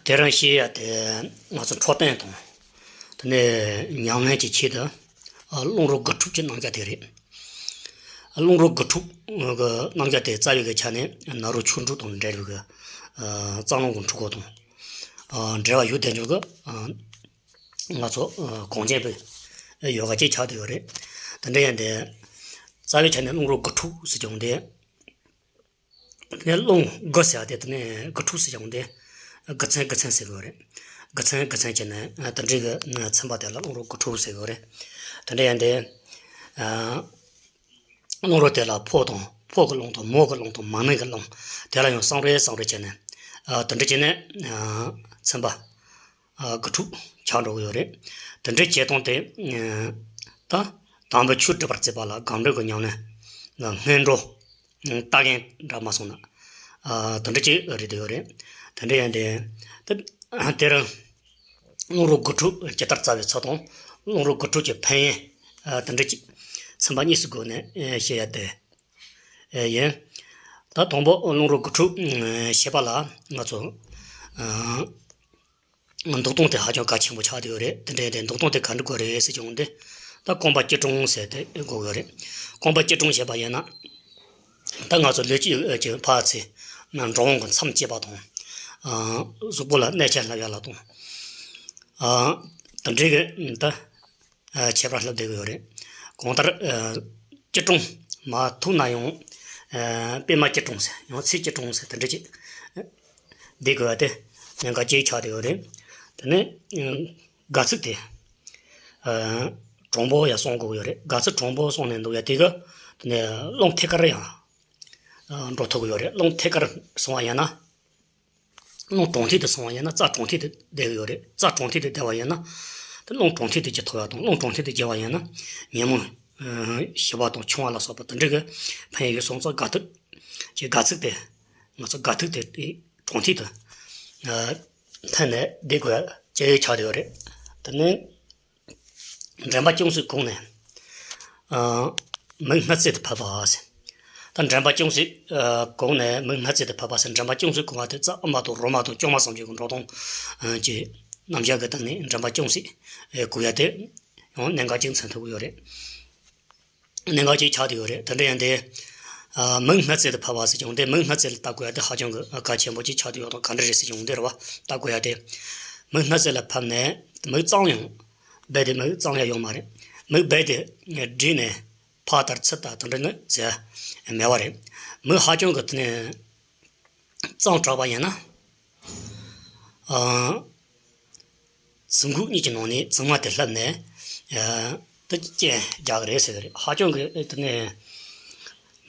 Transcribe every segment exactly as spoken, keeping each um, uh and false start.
དེ་རིང་བཤད་ཡ་དེ་ང་ཚོ་འཕྲོད་བསྟེན་དང་། དེ་ནས་མྱ་ངན་གྱི་ཆེད་དུ་རླུང་རོ་དགུ་ཕྲུགས་ཀྱི་རྣམ་གཞག་དེ་རེད། རླུང་རོ་དགུ་ཕྲུགས་ཀྱི་རྣམ་གཞག་དེ་རྩ་བའི་གི་ཆ་ནས་ནཱ་རོ་ཆོ་འཕྲུལ་དང་འབྲེལ་བའི་གི་རྩ་རླུང་གི་འཕྲུལ་འཁོར་དང་འབྲེལ་བ་ཡོད་དེ་འཇོག་གི། ང་ཚོ་གངས་ཅན་པའི་ཡོ་ག་ཅིག་ཆགས་བསྡད་ཡོད་རེད། དེ་འདྲ་ཡིན་དེ་རྩ་བའི་ཆ་ནས་རླུང་རོ་དགུ་ཕྲུགས་ཟེར་ཀྱང་དེ། དེ་ནས་རླུང་དགུ་ཟེར་ཡ་དེ་དེ་ནས་དགུ་ཕྲུགས་ཟེར་ཀྱང་དེ། དགུ་ཚན་དགུ་ཚན་ཟེར་གྱི་ཡོད་རེད། དགུ་ཚན་དགུ་ཚན་བྱས་ནས་དེ་འདྲའི་གི་ཚན་པ་དེ་ལ་རླུང་རོ་དགུ་ཕྲུགས་ཟེར་གྱི་ཡོད་རེད། དེ་འདྲ་ཡིན་དེ། རླུང་རོ་དེ་ལ་ཕོ་དང་ཕོ་གི་རླུང་དང་མོ་གི་རླུང་དང་མ་ནིང་གི་རླུང་དེ་ལ་ཡང་སུམ་རེ་སུམ་རེ་བྱས་ནས། དེ་འདྲ་བྱས་ནས་ཚན་པ་དགུ་ཕྲུགས་ཆགས་འགྲོ་གི་ཡོད་རེད། དེ་འདྲའི་བྱེད་སྟངས་དེ་ད་དམ་པའི་ཆོས་སྒྲུབ་པར་བྱེད་པ་ལ་སྒོམ་རིམ་གྱི་ཉམས་ལེན་ལ་སྔོན་འགྲོ་ལྟ་མཁན་འདྲ་མ་སོང་ན། དེ་འདྲ་ཅིག་རེད་དེ་ཡོད་རེད། དེ་འདྲ་ཡིན་དེ། དེ་དེ་རིང་རླུང་རོ་དགུ་ཕྲུགས་ཇི་ལྟར་རྩ་བའི་ཚུལ་དང་རླུང་རོ་དགུ་ཕྲུགས་ཀྱི་ཕན་ཡོན། དེ་འདྲ་ཅིག་ཚན་པ་གཉིས་སུ་བགོས་ནས་བཤད་ཡ་དེ་ཡིན། ད་དང་པོ་རླུང་རོ་དགུ་ཕྲུགས་ཞེས་པ་ལ་ང་ཚོ་འདུག་སྟངས་དེ་ཧ་ཅང་གལ་ཆེན་པོ་ཆགས་བསྡད་ཡོད་རེད། དེ་འདྲ་ཡིན་དེ་འདུག་སྟངས་དེ་ག་འདྲ་དགོས་རེད་ཟེར་གྱི་འོང་དེ། ད་རྐང་པ་སྐྱིལ་ཀྲུང་ཟེར་དེ་དགོས་ཡོད་རེད། རྐང་པ་སྐྱིལ་ཀྲུང་ཞེས་པ་ཡིན་ན། ད་ང་ཚོ་ལུས་སྤྱི་ཀྱི་ཕར་ཚེ་ན་འགྲོ་འོང་གི་མཚམས་བཅད་པ་དང་། གཟུགས་པོ་ལ་གནོད་སྐྱོན་སླེབས་ཡ་ལ་དང་། དེ་འདྲའི་གི་ད་ཁྱད་པར་སླེབས་བསྡད་ཀྱི་ཡོད་རེད། གང་ལྟར་སྐྱིལ་ཀྲུང་མ་ཐུག་ན་ཡང་པད་མ་སྐྱིལ་ཀྲུང་ཟེར་ཡང་ཚེ་སྐྱིལ་ཀྲུང་ཟེར་དེ་འདྲ་ཅིག་བསྡད་དགོས་པ་དེ་གནད་འགག་ཅིག་ཆགས་བསྡད་ཡོད་རེད། དེ་ནས་དགའ་ཚིགས་དེ། དྲང་པོ་ཡང་གསུང་དགོས་ཀྱི་ཡོད་རེད། དགའ་ཚིགས་དྲང་པོ་གསུང་ནས་འདུག་ཡ་དེ་ག་དེ་ནས་རླུང་ཐད་ཀར་ཡང་འགྲོ་ཐུབ་ཀྱི་ཡོད་རེད། རླུང་ཐད་ཀར་སོང་བ་ཡིན་ན། རླུང་གྲོང་ཐད་དུ་སོང་བ་ཡིན་ན་རྩ་གྲོང་ཐད་དུ་བསྡད་ཀྱི་ཡོད་རེད། རྩ་གྲོང་ཐད་དུ་བསྡད་པ་ཡིན་ན། དེ་རླུང་གྲོང་ཐད་དུ་གྱུར་ཐུབ་ཡ་དང་རླུང་གྲོང་ཐད་དུ་གྱུར་བ་ཡིན་ན། ཉོན་མོངས་ཞི་བ་དང་ཆུང་བ་ལ་སོགས་པ་དེ་འདྲ་གི་ཕན་ཡོན་ཡོད་སོང་ཙང་དགའ་ཐུག་ཅེས་དགའ་ཚིགས་དེ། ང་ཚོ་དགའ་ཐུག་དེ་གྲོང་ཐད་དུ་འཐེན་ནས་བསྡད་དགོས་ཡ་ཅིག་ཆགས་བསྡད་ཡོད་རེད། དེ་ནས། འདྲེན་པ་ཅུང་ཟད་གོང་ནས། མིག་སྨེ་བརྩེགས་དུ་ཕབ་པ་ཟེར། ད་འདྲེན་པ་ཅུང་ཟད་གོང་ནས་མིག་སྨེ་བརྩེགས་དུ་ཕབ་པ་ཟེར། འདྲེན་པ་ཅུང་ཟད་གོང་བ་དེ་རྩ་དབུ་མ་དང་རོ་མ་དང་ལྕོགས་མ་སུམ་ཅུ་གི་འགྲོ་སྟངས་ཀྱི་རྣམ་གཞག་གི་སྟེང་ནས་འདྲེན་པ་ཅུང་ཟད་གོ་ཡ་དེ་ཡང་གནད་འགག་ཅིག་མཚོན་ཐུབ་ཀྱི་ཡོད་རེད། གནད་འགག་ཅིག་ཆགས་བསྡད་ཡོད་རེད། དེ་འདྲ་ཡིན་དེ། མིག་སྨེ་བརྩེགས་དུ་ཕབ་པ་ཟེར་ཀྱང་དེ་མིག་སྨེ་བརྩེགས་ལ་ལྟ་དགོས་ཡ་དེ་ཧ་ཅང་གི་གལ་ཆེན་པོ་ཅིག་ཆགས་བསྡད་ཡོད་དང་ག་འདྲ་རེད་ཟེར་ཀྱང་དེ་རེད་བ། ལྟ་དགོས་ཡ་དེ། མིག་སྨེ་བརྩེགས་ལ་ཕབ་ནས་མིག་གཙང་ཡང་། རྦད་དེ་མིག་གཙང་ཡ་ཡོད་མ་རེད། མིག་རྦད་དེ་བསྒྲིལ་ནས་ཕར་ལྟར་ཚུར་ལྟ་དེ་འདྲ་ནི་ཟེར་མེད་པ་རེད། མིག་ཧ་ཅང་གི་དེ་ནས་གཙང་དྲགས་པ་ཡིན་ན། ཨ། གཟུགས་འགུག་གཉིས་ཀྱི་ནང་ནས་གཟུགས་མ་དེ་བསླབས་ནས། ཨ། དེ་རྐྱེན་རྒྱག་གི་རེད་ཟེར་གི་རེད། ཧ་ཅང་གི་དེ་ནས་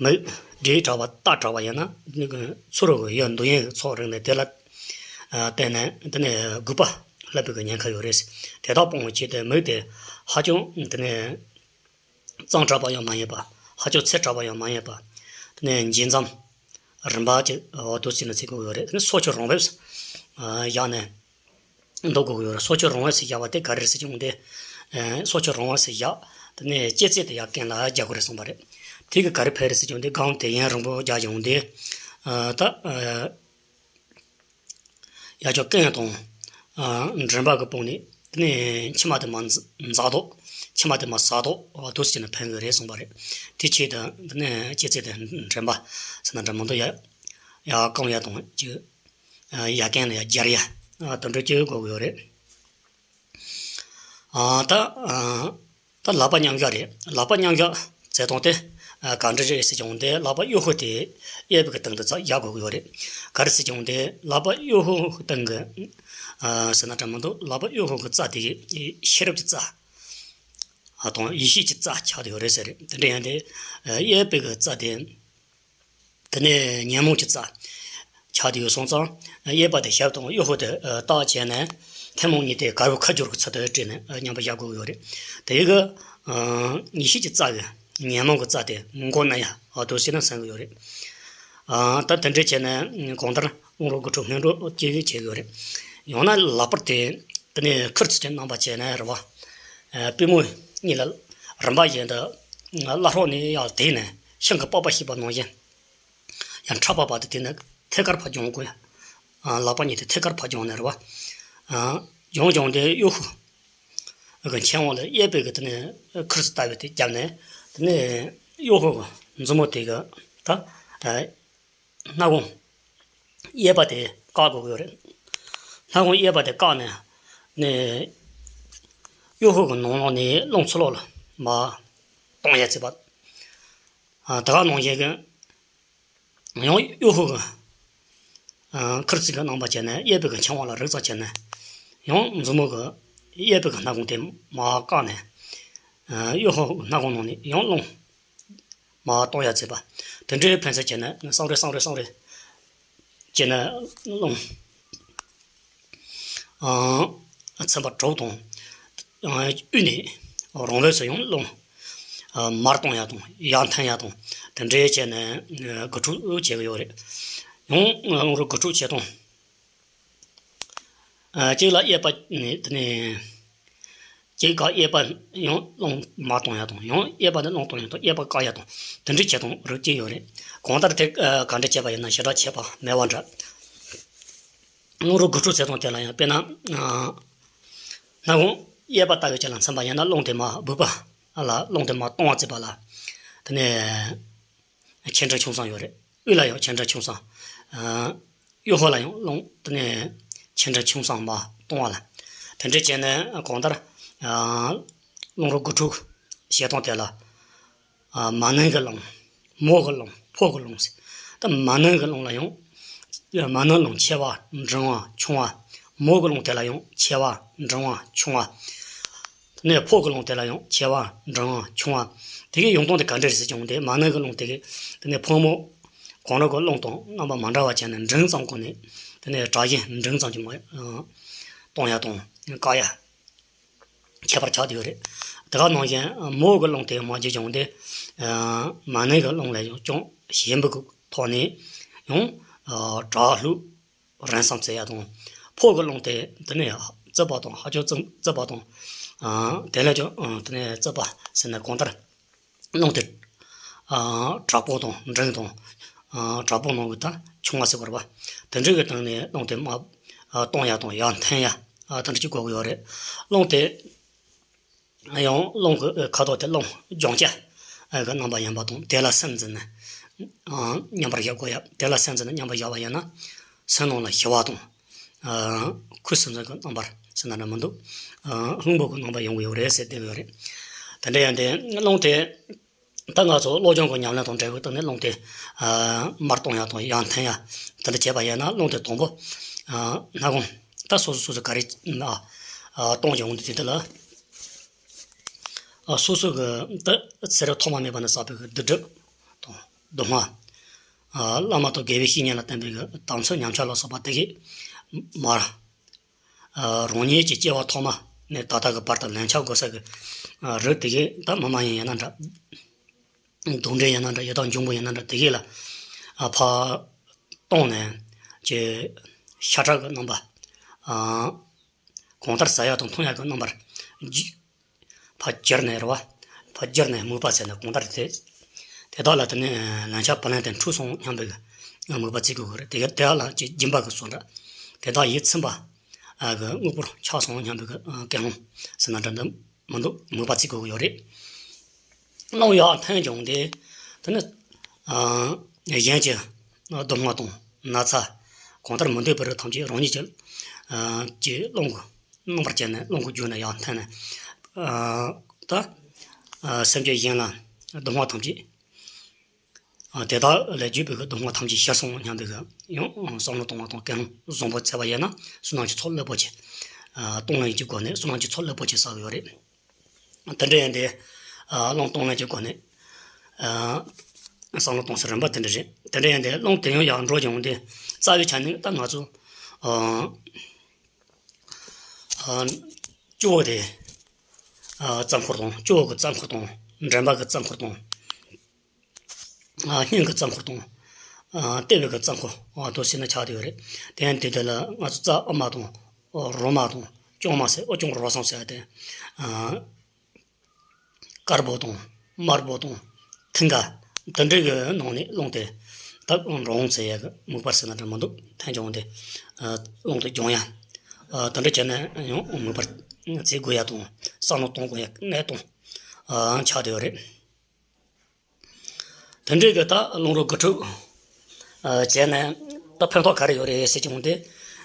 མིག་བསྒྲིལ་དྲགས་པ་ལྟ་དྲགས་པ་ཡིན་ན་ཚུར་གི་ཡོད་འདུ་ཡན་གི་ཚོགས་རིག་ནས་དེ་ལ་བརྟེན་ནས་དེ་ནས་རྒུད་པ་སླེབས་པའི་གི་ཉེན་ཁ་ཡོད་རེད། དེ་དག་སྤོང་བའི་ཆེད་དུ་མིག་དེ་ཧ་ཅང་དེ་ནས་གཙང་དྲགས་པ་ཡང་མ་ཡིན་པ། ཧ་ཅང་ཚད་དྲགས་པ་ཡང་མ་ཡིན་པ། དེ་ནས་འབྱེད་མཚམས་རིམ་པ་ཅིག་འོ་དུ་ཟིན་ན་ཚིག་གོ་ཡོད་རེད། དེ་ནས་སྲོག་ཆགས་རང་བབས་བཞག་ནས་འདུག་དགོས་ཀྱི་ཡོད་རེད། སྲོག་ཆགས་རང་བབས་སུ་བཞག་པ་དེ་ག་རེ་རེད་ཟེར་ཀྱང་དེ། སྲོག་ཆགས་རང་བབས་སུ་བཞག་དེ་ནས་ལྕེ་རྩེ་དེ་ཡར་གྱེན་ལ་རྒྱག་དགོས་རེད་གསུངས་པ་རེད། དེ་གི་ག་རེ་ཕན་རེད་ཟེར་ཀྱང་དེ་སྒང་དེ་ཡན་རིང་པོ་རྒྱག་ཀྱང་དེ། ད། ཡ་ཅོ་ཀན་དང་། འདྲེན་པ་གི་སྤུངས་ནས་དེ་ནས་མཆི་མ་དེ་མ་འཛག་དོ། མཆི་མ་དེ་མ་ཟག་དོ། དུས་ཀྱི་ནི་ཕན་གི་རེད་གསུངས་པ་རེད། དེ་ཆེད་དུ་དེ་ནས་ལྕེ་རྩེ་དེ་འདྲེན་པ་ཟེར་ན་འདྲ་མི་འདུག་ཡ། ཡ་བཀང་ཡ་དང་ཅིག་ཡ་ཀན་ལ་ཡ་སྦྱར་ཡ། དུད་འགྲོ་སྐྱེ་དགོས་ཀྱི་ཡོད་རེད། ད། ད་ལག་པ་མཉམ་བཞག་རེད། ལག་པ་མཉམ་བཞག་བྱེད་སྟངས་དེ་ག་འདྲ་རེད་ཟེར་ཀྱང་དེ་ལག་པ་གཡོན་ཕུག་དེ་གཡས་པའི་གི་སྟེང་དུ་བཞག་དགོས་ཀྱི་ཡོད་རེད། ག་རེ་ཟེར་ཀྱང་དེ་ལག་པ་གཡོན་ཕུག་གི་སྟེང་གི་ཟེར་ན་འདྲ་མི་འདུག་ལག་པ་གཡོན་ཕུག་གི་རྩ་དེ་ཤེས་རབ་ཀྱི་རྩ་དང་ཡེ་ཤེས་ཀྱི་རྩ་ཆགས་བསྡད་ཡོད་རེད་ཟེར་རེད། དེ་འདྲ་ཡིན་དེ་གཡས་པའི་གི་རྩ་དེ། དེ་ནས་ཉོན་མོངས་ཀྱི་རྩ་ཆགས་བསྡད་ཡོད་སོང་ཙང་གཡས་པ་དེ་ཞབས་དང་གཡོན་ཕུག་དེ་བཏགས་བྱས་ནས་ཐལ་མོ་གཉིས་དེ་ག་བུ་ཁ་སྦྱོར་གྱི་ཚུལ་དུ་བྲིས་ནས་མཉམ་པོ་བཞག་དགོས་ཀྱི་ཡོད་རེད། དེ་གི་ཡེ་ཤེས་ཀྱི་རྩ་གི་ཉོན་མོངས་ཀྱི་རྩ་དེ་མགོ་ན་ཡ་འོ་དོ་ཟེར་ན་ཟིན་གྱི་ཡོད་རེད། ད་དེ་འདྲས་བྱས་ནས་གང་ལྟར་རླུང་རོ་དགུ་ཕྲུགས་སྔོན་འགྲོ་སྐྱེ་བའི་བྱེད་དགོས་རེད། ཡང་ན་ལག་པར་དེ་དེ་ནས་ཁུར་ཚུལ་གྱི་རྣམ་པ་བྱས་ནས་རེད་བ། པུས་མོ་གཉིས་ལ་རིམ་པ་བཞིན་དུ་བླ་ཧྲོ་ནས་ཡར་དེད་ནས་ཤིང་གི་པགས་པ་བཤུས་པ་ནང་བཞིན། ཡང་ཕྲག་པ་བར་དུ་དེ་ནས་ཐད་ཀར་ཕར་སྦྱོང་དགོས། ཨ་ལག་པ་གཉིས་དེ་ཐད་ཀར་ཕར་བརྒྱངས་ནས་རེད་བ། ཨ་བརྒྱངས་བརྒྱངས་ཏེ་གཡོ་ཧུ་གི་མཆན་འོག་ལ་གཡས་པའི་གི་དེ་ནས་ཁུར་ཙི་ལྟ་བུའི་དེ་བརྒྱབ་ནས། དེ་ནས་གཡོ་ཧུ་གི་མཛུབ་མོ་དེ་གི་ད་ཨ་སྣ་ཁུང་གཡས་པ་དེ་བཀག་དགོས་ཀྱི་ཡོད་རེད། སྣ་ཁུང་གཡས་པ་དེ་བཀག་ནས་ནས་གཡོ་ཧུ་གི་ནང་ལོགས་ནས་རླུང་ཚུར་ལོག་ལ་མར་གཏོང་ཡ་བྱེད་པ། ཨ་ད་ག་ནང་བཞིན་གི་ཡང་གཡོ་ཧུ་གི་ཨ་ཁུར་ཙི་གི་རྣམ་པ་བྱས་ནས་གཡས་པའི་གི་མཆན་འོག་ལ་རེག་ཙམ་བྱས་ནས། ཡང་མཛུབ་མོ་གི་གཡས་པའི་གི་སྣ་ཁུང་དེ་མར་བཀག་ནས། ཨ་གཡོ་ཧུ་གི་སྣ་ཁུང་ནང་ནས་ཡང་རླུང་མར་གཏོང་ཡ་བྱེད་པ། དེ་འདྲའི་ཕན་ཚུན་བྱས་ནས་སང་རེ་སང་རེ་སང་རེ་བྱས་ནས་རླུང་ཨ་ཚན་པ་དྲུག་དང་ཨ་དབུས་ནས་རང་བབས་སུ་ཡང་རླུང་ཨ་མར་གཏོང་ཡ་དང་ཡར་འཐེན་ཡ་དང་དེ་འདྲའི་བྱས་ནས་ཨ་དགུ་ཕྲུགས་བྱེད་ཀྱི་ཡོད་རེད། ཡང་རླུང་རོ་དགུ་ཕྲུགས་བྱེད་སྟངས། ཨ་གཅིག་ལ་གཡས་པ་ནས་དེ་ནས་གཅིག་ག་གཡས་པ་ཡང་རླུང་མར་གཏོང་ཡ་དང་། ཡང་གཡས་པ་ནས་རླུང་གཏོང་ཡ་དང་། གཡས་པ་བཀག་ཡ་དང་། དེ་འདྲའི་བྱེད་སྟངས་རིགས་གཅིག་ཡོད་རེད། གང་ལྟར་དེ་ཨ་ག་འདྲ་བྱས་པ་ཡིན་ན་ཞེ་དྲག་ཁྱད་པར་མེད་པ་འདྲ། རླུང་རོ་དགུ་ཕྲུགས་བྱེད་སྟངས་དེ་ལ་ཡང་དཔེར་ན་ཨ་སྣ་ཁུང་གཡས་པ་ལྟ་བུ་ཅིག་ལ་མཚོན་པ་ཡིན་ན། རླུང་དེ་མར་སྦུག་པ་ལ་རླུང་དེ་མར་གཏོང་བ་བྱེད་པ་ལ་དེ་ནས་ཆེ་འབྲིང་ཆུང་གསུམ་ཡོད་རེད། དབུས་ལ་ཡང་ཆེ་འབྲིང་ཆུང་གསུམ། ཨ་གཡོ་ཧུ་ལ་ཡང་རླུང་དེ་ནས་ཆེ་འབྲིང་ཆུང་གསུམ་མར་གཏོང་བ་ལ། དེ་འདྲ་བྱས་ནས་གང་ལྟར་ཨ་རླུང་རོ་དགུ་ཕྲུགས་བྱེད་སྟངས་དེ་ལ་ཨ་མ་ནིང་གི་རླུང་། མོ་གི་རླུང་། ཕོ་གི་རླུང་ཟེར། ད་མ་ནིང་གི་རླུང་ལ་ཡང་མ་ནིང་རླུང་ཆེ་བ་འབྲིང་བ་ཆུང་བ། མོ་གི་རླུང་དེ་ལ་ཡང་ཆེ་བ་འབྲིང་བ་ཆུང་བ། དེ་ནས་ཕོ་གི་རླུང་དེ་ལ་ཡང་ཆེ་བ་འབྲིང་བ་ཆུང་བ། དེ་གའི་ཡོང་སྟངས་དེ་ག་འདྲ་རེད་ཟེར་བྱུང་སྟེ། མ་ནིང་གི་རླུང་དེ་གའི་དེ་ནས་ཕོ་མོ་གང་རུང་གི་རླུང་དང་རྣམ་པ་མ་འདྲ་བ་བྱས་ནས་འབྲིང་ཙམ་སྒོ་ནས་དེ་ནས་དྲག་ཞན་འབྲིང་ཙམ་གྱིས་མ་གཏོང་ཡ་དང་བཀག་ཡ་ཁྱད་པར་ཆགས་བསྡད་ཡོད་རེད། དེ་ག་ནང་བཞིན་མོ་གི་རླུང་དེ་མར་བརྒྱབ་བྱུང་སྟེ། མ་ནིང་གི་རླུང་ལས་ཡང་ཅུང་ཞན་པོ་གི་ཐོག་ནས་ཡང་དྲག་ལྷུག་རིང་ཙམ་བྱེད་ཡ་དང་། ཕོ་གི་རླུང་དེ་དེ་ནས་རྩུབ་པ་དང་། ཧ་ཅང་རྩུབ་རྩུབ་པ་དང་། ཨ་དེ་ལས་ཀྱང་ཨ་དེ་ནས་རྩུབ་པ་ཟེར་ན་གང་ལྟར་རླུང་དེ་ཨ་དྲག་པོ་དང་འབྲིང་དང་། ཨ་དྲག་པོ་ནང་གི་ད་ཆུང་བ་ཟེར་བ་རེད་པ། དེ་འདྲ་གི་སྟེང་ནས་རླུང་དེ་མར་ཨ་གཏོང་ཡ་དང་ཡར་འཐེན་ཡ་ཨ་དེ་འདྲ་ཅིག་དགོས་ཀྱི་ཡོད་རེད། རླུང་དེ་ཡང་རླུང་གི་ཁ་དོག་དེ་རླུང་ལྗང་སྐྱ་གི་རྣམ་པ་ཡིན་པ་དང་། དེ་ལ་སེམས་འཛིན་ནས་ཨ་མཉམ་པར་བཞག་དགོས་ཡ། དེ་ལ་སེམས་འཛིན་ནས་མཉམ་པར་བཞག་པ་ཡིན་ན། སེམས་ནང་ལ་ཞི་བ་དང་། ཨ་ཁུ་སིམ་སིམ་གྱི་རྣམ་པར་ཟེར་ན་འདྲ་མི་འདུག་ཨ་རླུང་བུ་གི་རྣམ་པ་ཡོང་གི་ཡོད་རེད་ཟེར་བསྡད་ཡོད་རེད། དེ་འདྲ་ཡིན་དུས་རླུང་དེ་ད་ང་ཚོ་བློ་སྦྱོང་གི་ཉམས་ལེན་དང་འབྲེལ་བའི་སྟེང་ནས་རླུང་དེ་ཨ་མར་གཏོང་ཡ་དང་ཡར་འཐེན་ཡ་དེ་འདྲ་བྱས་པ་ཡིན་ན། རླུང་དེ་དང་པོ་ཨ་སྣ་ཁུང་ད་སོ་སོ་སོ་སོ་ག་རེ་ཨ་ཨ་གཏོང་ཡོང་དུས་དེ་དེ་ལ། ཨ་སོ་སོ་གི་ད་ཚེ་རབས་ཐོག་མ་མེད་པ་ནས་བསགས་པའི་གི་སྡིག་སྒྲིབ་དང་སྡུག་བསྔལ། ཨ་བླ་མ་དང་དགེ་བའི་བཤེས་གཉེན་ལ་བསྟེན་པའི་གི་དམ་ཚིག་ཉམས་ཆག་ལ་སོགས་པ་དེ་གས་མར། ཨ་རང་ཉིད་ཀྱི་སྐྱེ་བ་ཐོག་མ་ནས་ད་ལྟ་གི་བར་དུ་ལན་ཆགས་དགོས་ས་གི་ཨ་རིགས་དེ་གས། ད་མི་མ་ཡིན་ཡིན་ན་འདྲ། གདོན་འདྲེ་ཡིན་ན་འདྲ། ཡི་དྭགས་འབྱུང་པོ་ཡིན་ན་འདྲ། དེ་གས་ལ་ཨ་ཕར་གཏོང་ནས་ཀྱི་ཤ་ཁྲག་གི་རྣམ་པ། ཨ་གང་ལྟར་ཟ་ཡ་དང་འཐུང་ཡ་གི་རྣམ་པར་ཕར་བསྒྱུར་ནས་རེད་བ། ཕར་བསྒྱུར་ནས་དམིགས་པ་བྱས་ནས་གང་ལྟར་དེ་དེ་དག་ལ་དེ་ནས་ལན་ཆགས་བུ་ལོན་དེ་འཁྲུགས་སོང་སྙམ་པའི་གི་དམིགས་པ་བྱེད་དགོས་ཀྱི་རེད། དེ་ག་དེ་དག་ལ་ཅིག་སྦྱིན་པ་གི་བཟོ་འདྲ། དེ་དག་ཡིད་ཚིམ་པ་གི་དངོས་པོར་ཆགས་སོང་སྙམ་པའི་གི་ཀུན་སློང་ཟེར་ན་འདྲ་འདི་མི་འདུག་དམིགས་པ་བྱེད་དགོས་ཀྱི་ཡོད་རེད། རླུང་ཡར་འཐེན་བྱུང་སྟེ། དེ་ནས་ཨ་གཞན་གྱི་སྡུག་བསྔལ་དང་ན་ཚ་གང་ལྟར་མི་འདོད་པའི་རིགས་ཐམས་ཅད་རང་ཉིད་ཀྱི་ཨ་ཀྱི་རླུང་གི་རྣམ་པར་བྱས་ནས། རླུང་གི་རྒྱུ་ནས་ཡར་འཐེན་ནས། ཨ་ད་ཨ་སེམས་ཅན་གཞན་ལ་སྡུག་བསྔལ་ཐམས་ཅད། ཨ་དེ་དག་ལས་བརྒྱུད་པའི་གི་སྡུག་བསྔལ་ཐམས་ཅད་ཞི་སོང་སྙམ་པའི་གི་ཡང་བསམ་བློ་གཏོང་བ་དང་ཀུན་སློང་བཟང་པོ་བྱས་པ་ཡིན་ན། བསོད་ནམས་ཀྱི་ཚོགས་རླབས་པོ་ཆེ། ཨ་གཏོང་ལེན་གྱི་སྒོ་ནས་བསོད་ནམས་ཀྱི་ཚོགས་རླབས་པོ་ཆེ་བསགས་ཡོད་རེད། དེ་འདྲ་ཡིན་ཏེ། ཨ་རླུང་གཏོང་ལེན་གྱི་སྒོ་ནས། ཨ་བསམ་བློ་གཏོང་སའི་རིམ་པ་དེ་འདྲ་རེད། དེ་འདྲ་ཡིན་ཏེ་རླུང་དེ་ཡང་ཡར་འགྲོ་བྱུང་སྟེ། རྩ་བའི་ཆ་ནས་ད་ང་ཚོ་ཨ་ཨ་སྤྱི་བོ་དེ་ཨ་རྩ་འཁོར་དང་། སྤྱི་བོ་གི་རྩ་འཁོར་དང་། མགྲིན་པ་གི་རྩ་འཁོར་དང་། ཨ་སྙིང་གི་རྩ་འཁོར་དང་། ཨ་ལྟེ་བའི་གི་རྩ་འཁོར། ཨ་དེ་ཟེར་ནས་ཆགས་བསྡད་ཡོད་རེད། དེ་ཡང་དེ་དེ་ལ་ང་ཚོ་རྩ་དབུ་མ་དང་། རོ་མ་དང་། རྐྱང་མ་ཟེར། དབུ་རྐྱང་རོ་གསུམ་ཟེར་ཡ་དེ། ཨ་དཀར་པོ་དང་། དམར་པོ་དང་། མཐིང་ག་དེ་འདྲ་གི་ནང་ནས་རླུང་དེ་ ད་འགྲོ་འོང་བྱེད་ཡ་གི་མིག་དཔེ་ཟེར་ན་འདྲ་མི་འདུག་ཐན་ཀྱང་འོང་དེ། ཨ། རླུང་དེ་སྦྱོང་ཡ། ཨ། དེ་འདྲ་བྱས་ནས་ཡང་མིག་དཔེ་བྱེད་དགོས་ཡ་དང་བསམ་བློ་གཏོང་དགོས་ཡ་གནས་སྟངས། ཨ། ཆགས་བསྡད་ཡོད་རེད། དེ་འདྲའི་གི་ད་རླུང་རོ་དགུ་ཕྲུགས། ཨ། བྱས་ནས་ད་ཕན་ཐོགས་ག་རེ་ཡོད་རེད་ཟེར་གྱི་འོང་དེ།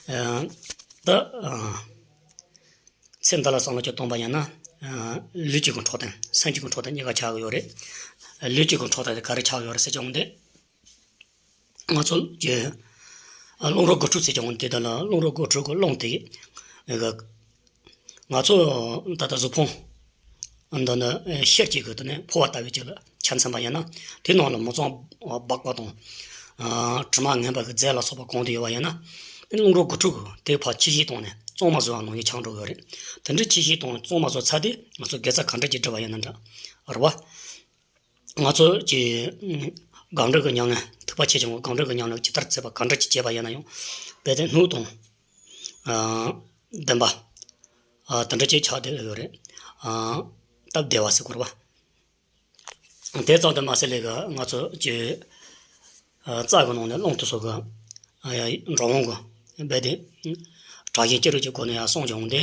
ཨ། ད། ཨ། ཚེ་འདི་ལ་བསམ་བློ་ཅིག་གཏོང་པ་ཡིན་ན། ཨ། ལུས་གཅིག་གི་འཕྲོད་བསྟེན་སེམས་གཅིག་གི་འཕྲོད་བསྟེན་གཉིས་ཀ་ཆགས་ཀྱི་ཡོད་རེད། ལུས་གཅིག་གི་འཕྲོད་བསྟེན་དེ་ག་རེ་ཆགས་ཀྱི་ཡོད་རེད་ཟེར་གྱི་འོང་དེ། ང་ཚོ་གི་རླུང་རོ་དགུ་ཕྲུགས་ཟེར་གྱི་འོང་དེ་དག་ལ་རླུང་རོ་དགུ་ཕྲུགས་ཀྱི་རླུང་དེ་གི་ང་ཚོ་ད་ལྟ་གཟུགས་ཕུང་འདི་ནི་ཤེལ་གྱི་གི་དེ་ནས་ཕོར་བ་ལྟ་བུའི་ཅིག་ལ་ཆ་མཚོན་པ་ཡིན་ན། དེ་ནང་ལ་མི་གཙང་སྦག་པ་དང་། ཨ། དྲི་མ་ངན་པ་གི་རྫས་ལ་སོགས་པ་གང་དུ་ཡོད་པ་ཡིན་ན། རླུང་རོ་དགུ་ཕྲུགས་ཀྱིས་དེ་ཕར་འཆུས་གཞི་བཏང་ནས་གཙང་མ་བཟོ་བ་ནང་བཞིན་ཆགས་འགྲོ་གི་ཡོད་རེད། དེ་འདྲའི་འཆུས་གཞི་དང་གཙང་མ་བཟོ་ཚར་དུས་ང་ཚོ་དགེ་རྩ་ག་འདྲ་ཅིག་སྒྲུབ་པ་ཡིན་ན་འདྲ། རེད་བ། ང་ཚོ་གི་སྒང་དྲུག་གི་ཉམས་ལེན་ཐེག་པ་ཆེ་ཆུང་གི་སྒང་དྲུག་གི་ཉམས་ལེན་ཇི་ལྟར་བྱེད་པ་ག་འདྲ་ཅིག་བྱས་པ་ཡིན་ན་ཡང་རྦད་དེ་སྣོད་དང་། ཨ། ལྡན་པ། ཨ། དེ་འདྲ་ཅིག་ཆགས་བསྡད་ཡོད་རེད། ཨ། སྟབས་བདེ་བ་ཟེར་དགོས་རེད་བ། དེ་ཙམ་དུ་མ་ཟད་ལས་ཀ་ང་ཚོ་གི། ཨ། རྩ་གི་ནང་ནས་རླུང་དེ་ཚོ་གི། ཨ། ཡ། འགྲོ་འོང་གི་རྦད་དེ་དྲག་ཞན་ཅི་རིགས་ཀྱི་སྒོ་ནས་ཡར་སོང་ཀྱང་འདི།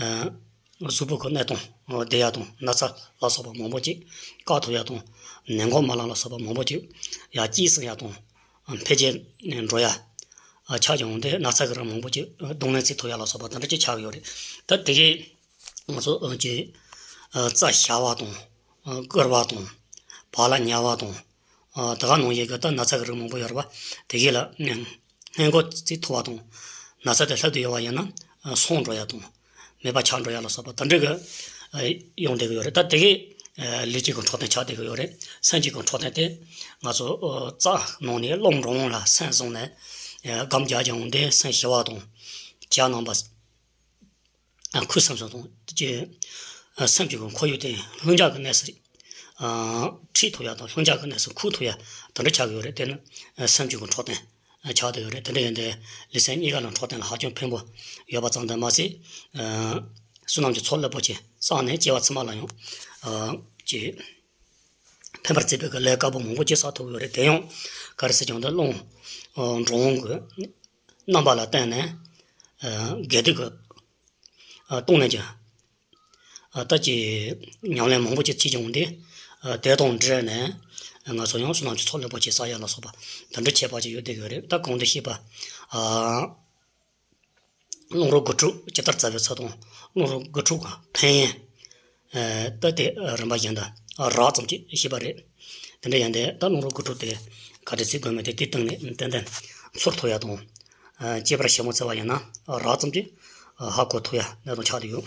ཨ། གཟུགས་པོ་གི་གནས་སྟངས་བདེ་ཡ་དང་ན་ཚ་ལ་སོགས་པ་མང་པོ་ཅིག་བཀག་ཐུབ་ཡ་དང་། ནད་འགོག་སྨན་རླུང་ལ་སོགས་པ་མང་པོ་ཅིག་ཡར་སྐྱེད་སྲིང་ཡ་དང་། འཕེལ་རྒྱས་འགྲོ་ཡ། ཨ། ཆགས་ཀྱང་འདི་ན་ཚ་གི་རིགས་མང་པོ་ཅིག་གདོང་ལེན་བྱེད་ཐུབ་ཡ་ལ་སོགས་པ་དེ་འདྲ་ཅིག་ཆགས་ཀྱི་ཡོད་རེད། ད་དེ་གས་ང་ཚོ་གི། ཨ། རྩ་ཞ་བ་དང་། ཨ། སྐུར་བ་དང་། བག་ལ་ཉལ་བ་དང་། ཨ། དེ་ག་ནང་བཞིན་གི་ད་ན་ཚ་གི་རིགས་མང་པོ་ཡོད་རེད་བ། དེ་གས་ལ་སྔོན་འགོག་བྱེད་ཐུབ་པ་དང་། ན་ཚ་དེ་སླེབས་བསྡད་ཡོད་པ་ཡིན་ན། ཨ། སངས་འགྲོ་ཡ་དང་། མེད་པ་ཆགས་འགྲོ་ཡ་ལ་སོགས་པ་དེ་འདྲ་གི། ཨ། ཡོང་བསྡད་ཀྱི་ཡོད་རེད། ད་དེ་གས། ཨ། ལུས་གཅིག་གི་འཕྲོད་བསྟེན་ཆགས་བསྡད་ཀྱི་ཡོད་རེད། སེམས་གཅིག་གི་འཕྲོད་བསྟེན་དེ་ང་ཚོ། ཨ། རྩ་ནང་ནས་རླུང་འགྲོ་འོང་ལ་སེམས་བཟུང་ནས། ཨ། སྒོམ་རྒྱག་ཀྱང་འདི་སེམས་ཞི་བ་དང་། ལྗགས་རྣམ་པ། ཨ། ཁུ་སིམ་སིམ་དང་དེ་ཀྱི། ཨ། སེམས་ཀྱི་ཁོར་ཡུག་དེ་ལྷིང་འཇགས་ཀྱི་གནས་སུ། ཨ། ཁྲིད་ཐུབ་ཡ་དང་ལྷིང་འཇགས་ཀྱི་གནས་སུ་ཁུག་ཐུབ་ཡ་དེ་འདྲ་ཆགས་ཀྱི་ཡོད་རེད། དེ་ནི། ཨ། སེམས་ཀྱི་འཕྲོད་བསྟེན་ཆགས་བསྡད་ཡོད་རེད། དེ་འདྲ་ཡིན་དུས་ལུས་སེམས་གཉིས་ཀ་ལ་འཕྲོད་བསྟེན་ལ་ཧ་ཅང་ཕན་པོ་ཡོད་པ་ཙམ་དུ་མ་ཟད། ཨ། བསོད་ནམས་ཀྱི་ཚོགས་རླབས་པོ་ཆེ་བསགས་ནས་སྐྱེ་བ་ཕྱི་མ་ལ་ཡང་། ཨ། ཅིག་ཕན་པར་བྱེད་པའི་གི་ལས་དཀར་པོ་མང་པོ་ཅིག་བསགས་ཐུབ་ཀྱི་ཡོད་རེད། དེ་ཡང་ག་རེ་ཟེར་ཀྱང་འདི་རླུང་། ཨ། འགྲོ་འོང་གི་རྣམ་པ་ལ་བརྟེན་ནས། ཨ། དགེ་སྡིག་གི། ཨ། སྟོང་ནས་ཀྱང་། ཨ། ད་ཀྱི་ཉམས་ལེན་མང་པོ་ཅིག་བྱེད་ཀྱང་འདི། ཨ། དེ་དང་འབྲེལ་ནས་ང་ཚོ་ཡང་བསོད་ནམས་ཀྱི་ཚོགས་རླབས་པོ་ཆེ་བསགས་ཡ་ལ་སོགས་པ་དེ་འདྲ་ཁྱད་པར་ཅིག་ཡོད་བསྡད་ཀྱི་ཡོད་རེད། ད་གོང་དུ་བཤད་པ། ཨ། རླུང་རོ་དགུ་ཕྲུགས་ཇི་ལྟར་བྱ་བའི་ཚུལ་དང་རླུང་རོ་དགུ་ཕྲུགས་ཀྱི་ཕན་ཡོན། ཨ། ད་དེ་རིམ་པ་བཞིན་དུ་རགས་ཙམ་ཅིག་བཤད་པ་རེད། དེ་འདྲ་ཡིན་དུས་ད་རླུང་རོ་དགུ་ཕྲུགས་དེ་ག་འདྲ་བྱེད་དགོས་མིན་དེ་དེའི་སྟེང་ནས་ཏན་ཏན་ཚོར་ཐུབ་ཡ་དང་། ཨ། དཔྱད་པ་ཞིབ་མོ་བྱས་པ་ཡིན་ན་རགས་ཙམ་ཅིག་ཧ་གོ་ཐུབ་ཡ་གནད་དོན་ཆགས་བསྡད་ཡོད།